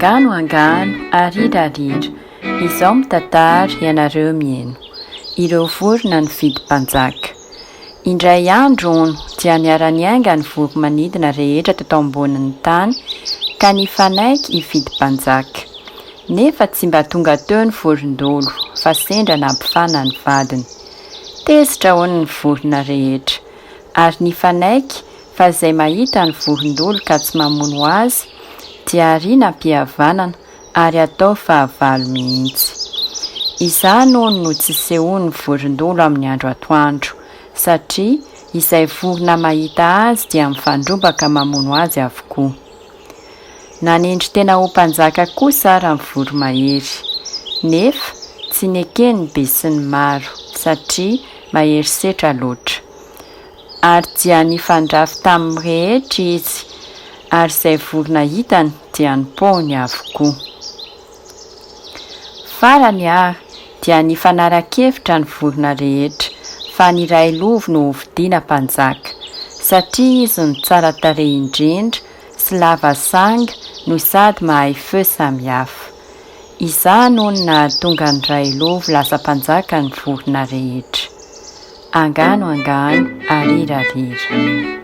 Angano angano, arira arira, izao mitantara ianareo miheno, ireo vorona nifidy mpanjaka. Indray andro hono dia niara-niainga ny voro-manidina rehetra teto ambonin'ny tany ka nifanaiky hifidy mpanjaka. Nefa tsy mba tonga teo ny vorondolo fa sendra nampifana ny vadiny. Tezitra hono ny vorona rehetra ary nifanaiky fa izay mahita ny vorondolo ka tsy mamono azy dia ariana am-pihavanana ary atao fahavalo mihitsy. Izany hono no tsy sehoan'ny vorondolo amin'ny andro atoandro, satria izay vorona mahita azy dia mifandrombaka mamono azy avokoa. Nanendry tena ho mpanjaka kosa ary ny voromahery. Nefa tsy neken'ny besinimaro, satria mahery setra loatra. Ary dia nifandrafy tamin'ny rehetra izy, ary izay vorona hitany dia nipohiny avokoa. Farany ary dia nifanara-kevitra ny vorona rehetra fa ny Railovy no hofidiana mpanjaka, satria izy no tsara tarehy indrindra sy lava sanga no sady mahay feu samihafa. Izany hono nahatonga an'i Railovy lasa mpanjakan'ny vorona rehetra. Angano angano, arira arira.